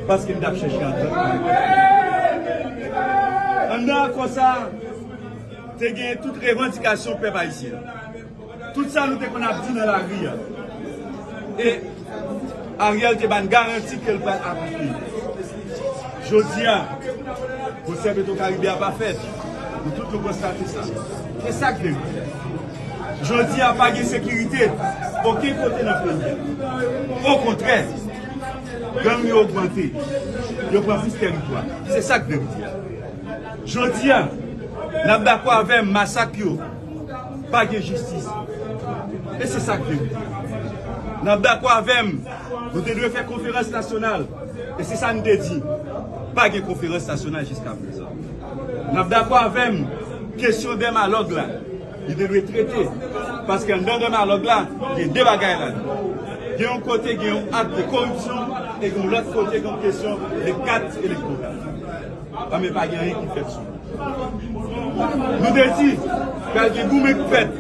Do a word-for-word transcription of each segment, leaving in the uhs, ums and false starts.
Paske m t ap chèche antant. Anndan akò sa a, te gen tout revandikasyon pèp ayisyen. Tout sa nou te konn ap di nan lari a. E Ariel te ba n garanti ke l pral aplike. Jodi a, pwosè Petwokaribe a pa fèt. Nou tout nou konstate sa. E sa k verite. Jodi a, pa gen sekirite okenn kote nan peyi a. Okontrè, gang yo ogmante. Yo pran plis tèritwa. Se sa k verite. Jodi a, n ap dakò avè m, masak yo, pa gen jistis. E se sa k verite. N ap dakò avè m, nou te dwe fè konferans nasyonal. E se sa n te di. Pa gen konferans nasyonal jiska prezan. N ap dakò avè m, kesyon dèmalòg la, li te dwe trete. Paske anndan dèmalòg la, gen de bagay ladan. Gen yon kote, gen yon ak de koripsyon, e gen yon lòt kote, gen yon kesyon de kat elektoral. Anben, pa gen anyen ki fèt sou li. Nou te di, pral gen goumen k fèt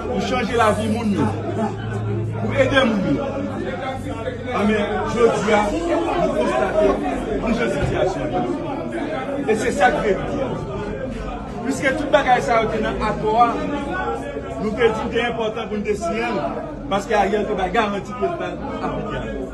pou chanje lavi moun yo, pou ede moun yo. Anben, jodi a, nou konstate ki jan sitiyasyon an ye. E se sa k verite a. Piske tout bagay sa yo te nan akò a, nou te di te enpòtan pou n te siyen l, paske Ariel te bay garanti ke l pral aplike akò.